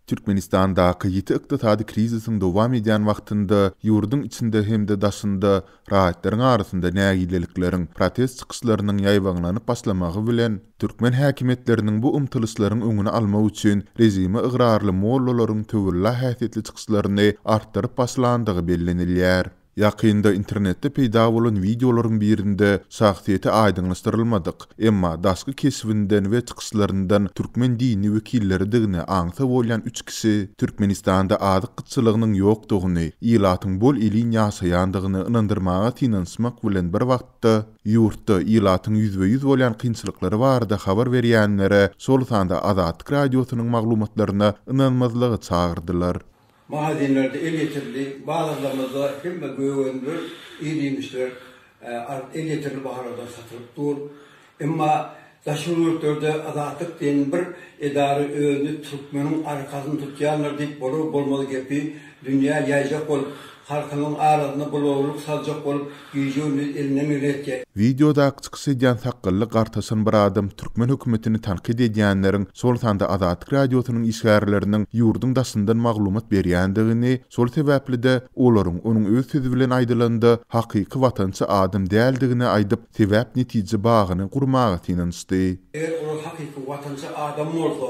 Türkmenistandaky ýiti ykdysady krizisiň dowam edýän wagtynda ýurduň içinde hem-de daşynda raýatlaryň arasynda nägilelikleriň, protest çykyşlarynyň ýaýbaňlanyp başlamagy bilen, türkmen häkimiýetleriniň bu ymtylyşlaryň öňüni almak üçin režime ygrarly mollalaryň töwella häsiýetli çykyşlaryny artdyryp başlandygy bellenilýär. Ýakynda internetde peýda bolan wideolaryň birinde şahsyýeti aýdyňlaşdyrylmadyk, emma daşky keşbinden we çykyşlaryndan türkmen dini wekilleridigini aňsa bolýan üç kişi Türkmenistanda azyk gytçylygynyň ýokdugyny, ilatyň bol-elin ýaşaýandygyny ynandyrmaga synanyşmak bilen bir wagtda, ýurtda ilatyň ýüzbe-ýüz bolýan kynçylyklary barada habar berýänlere, şol sanda Azatlyk Radiosynyň maglumatlaryna ynanmazlyga çagyrdylar. Magazinlerde elýeterli, bazarlarymyzda hemme gök önümler, ir-iýmişler elýeterli bahalardan satylyp dur. Emma daşary ýurtlarda Azatlyk diýen bir edara özüni türkmeniň arkasyny tutýandyr diýip bolar-bolmaz gepi dünýä ýaýjak bolup, halkymyzyň arasyna bulagurlyk saljak bolup gije-gündiz elinden geleni etýär. Wideodaky çykyş edýän sakgally gartaşan bir adam türkmen hökümetini tankyt edýänleriň, şol sanda Azatlyk Radiosynyň işgärleriniň ýurduň daşyndan maglumat berýändigini, şol sebäpli-de, olaryň, onuň öz sözi bilen aýdylanda, hakyky watançy adam däldigini aýdyp, sebäp-netije bagyny gurmaga synanyşdy. Eger olar hakyky watançy adam bolsa,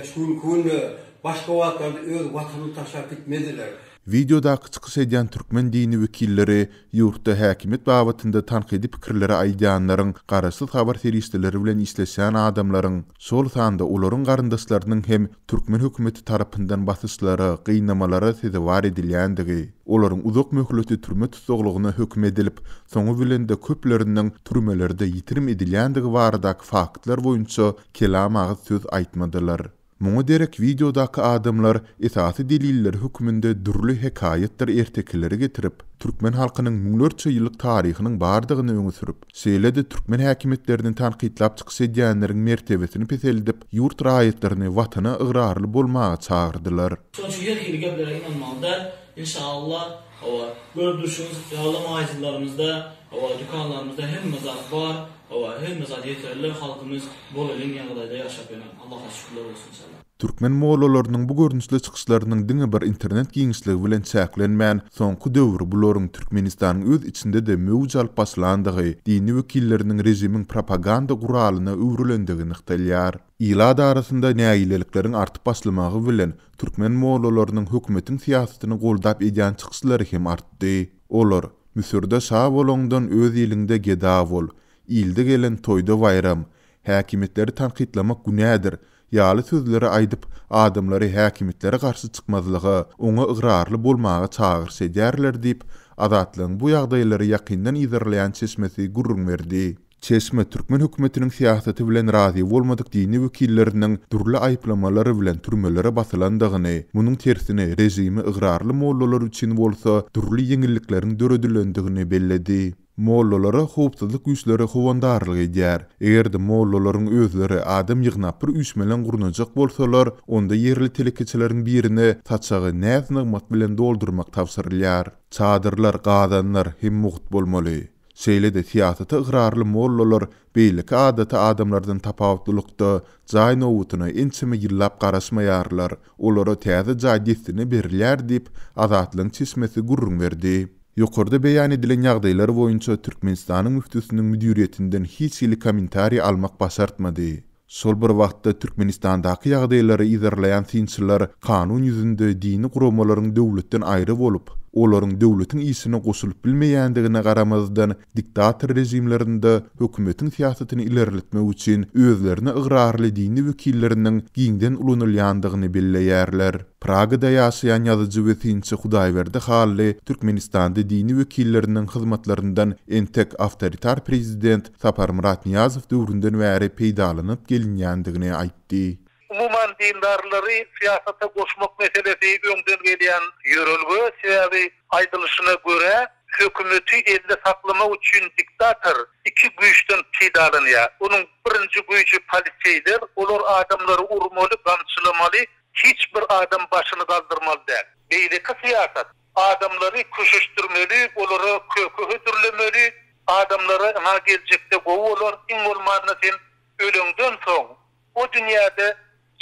şu günki günde başga wagtlarda öz watanyny taşlap gitmezdiler. Wideodaky çykyş edýän türkmen dini wekilleri ýurtda häkimiýet babatynda tankydy pikirleri aýdýanlaryň, garaşsyz habar serişdeleri bilen işleşýän adamlaryň, şol sanda olaryň garyndaşlarynyň hem türkmen hökümeti tarapyndan basyşlara, gynamalara sezewar edilýändigi, olaryň uzak möhletli türme tussaglygyna höküm edilip, soňy bilen-de köpleriniň türmelerde ýitirim edilýändigi baradaky faktlar boýunça kelam agyz söz aýtmadylar. Muňa derek wideodaky adamlar esasy deliller hökmünde dürli hekaýatdyr ertekileri getirip, türkmen halkynyň müňlerçe ýyllyk taryhynyň bardygyny öňe sürüp, şeýle-de türkmen häkimiýetlerini tankytlap çykyş edýänleriň mertebesini peseldip, ýurt raýatlaryny Watana ygrarly bolmaga çagyrdylar. Şonuň üçin her hili geplere ynanmaly däl. Inşallah, hawa, görüp durşuňyz ýaly magazinlerimizde, hawa, dükanlarymyzda hemme zat bar. Hawa hemme zat ýeterli halkymyz bolelin ýagdaýda ýaşap ýöne Allaha şükürler bolsun inşallah. Türkmen mollalarynyň bu görnüşli çykyşlarynyň diňe bir internet giňişligi bilen çäklenmän, soňky döwür bularyň Türkmenistanyň öz içinde-de möwç alyp başlandygy, dini wekilleriniň režimiň propaganda guralyna öwrülendigi nygtalýar. Ilat arasynda nägilelikleriň artyp başlamagy bilen, türkmen mollalarynyň hökümetiň syýasatyny goldap edýän çykyşlary hem artdy. Olar, Müsürde şa bolaňdan öz iliňde geda bol, Ilde gelen toýda baýram, Häkimiýetleri tankytlamak günädir ýaly sözleri aýdyp, adamlary häkimiýetlere garşy çykmazlyga, oňa ygrarly bolmaga çagyryş edýärler diýip, Azatlygyň bu ýagdaýlary ýakyndan yzarlaýan çeşmesi gürrüň berdi. Çeşme türkmen hökümetiniň syýasaty bilen razy bolmadyk dini wekilleriniň dürli aýyplamalar bilen türmelere basylandygyny, munuň tersine režime ygrarly mollalar üçin bolsa dürli ýeňillikleriň döredilendigini belledi. Mollalara howpsuzlyk güýçleri howandarlyk edýär. Eger-de mollalaryň özleri adam ýygnap bir üýşmeleň gurnajak bolsalar, onda ýerli telekeçileriň birine saçagy näz-nygmat bilen doldurmak tabşyrylýar. Çadyrlar, gazanlar hem mugt bolmaly. Şeýle-de syýasata ygrarly mollalar beýleki adaty adamlardan tapawutlylykda jaý nobatyna ençeme ýyllap garaşmaýarlar, olara täze jaý dessine berilýär diýip, Azatlygyň çeşmesi gürrüň berdi. Ýokarda beýan edilen ýagdaýlar boýunça Türkmenistanyň müftüsiniň müdiriýetinden hiç hili kommentariý almak başartmady. Şol bir wagtda, Türkmenistandaky ýagdaýlary yzarlaýan synçylar kanun ýüzünde dini guramalaryň döwletden aýry bolup, olaryň döwletiň işine goşulyp bilmeýändigine garamazdan, diktator režimlerinde hökümetiň syýasatyny ilerletmek üçin özlerine ygrarly dini wekilleriniň giňden ulanylýandygyny belleýärler. Pragada ýaşaýan ýazyjy we synçy Hudaýberdi Hally Türkmenistanda dini wekilleriniň hyzmatlaryndan entek awtoritar prezident Saparmyrat Nyýazow döwründen bäri peýdalanyp gelinýändigini aýtdy. Umuman, dindarlary syýasata goşmak meselesi öňden gelýän ýörelge, sebäbi aýdylyşyna görä, hökümeti elde saklamak üçin diktator iki güýçden peýdalanýar. Onuň birinji güýji poliseýler, olar adamlary urmaly, gamçylamaly, hiç bir adam başyny galdyrmaly däl. Beýleki syýasat, adamlary köşeşdirmeli, olara köke hödürlemeli, adamlara ynha geljekde gowy bolar, iň bolmanda sen öleňden soň o dünýäde.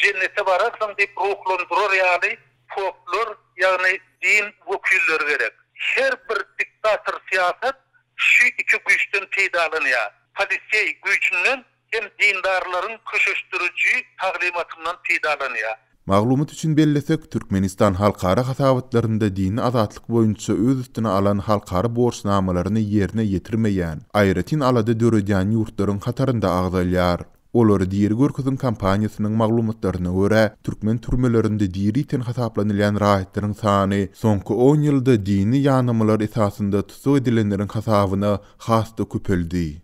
jennete bararsyň diýip ruhlandyrar ýaly poplar, ýagny din wekilleri gerek. Her bir diktator syýasat şu iki güýçden peýdalanýar. Poliseý güýjünden hem dindarlaryň köşeşdiriji taglymatyndan peýdalanýar. Maglumat üçin bellesek, Türkmenistan halkara hasabatlarynda dini azatlyk boýunça öz üstüne alan halkara borçnamalaryny ýerine ýetirmeýän, aýratyn alada döredýän ýurtlaryň hatarynda agzalýar. Olary diri görkeziň kampaniýasynyň maglumatlaryna görä, türkmen türmelerinde diri ýiten hasaplanylýan raýatlaryň sany soňky on ýylda dini ýanamalar esasynda tussag edilenleriň hasabyna has-da köpeldi.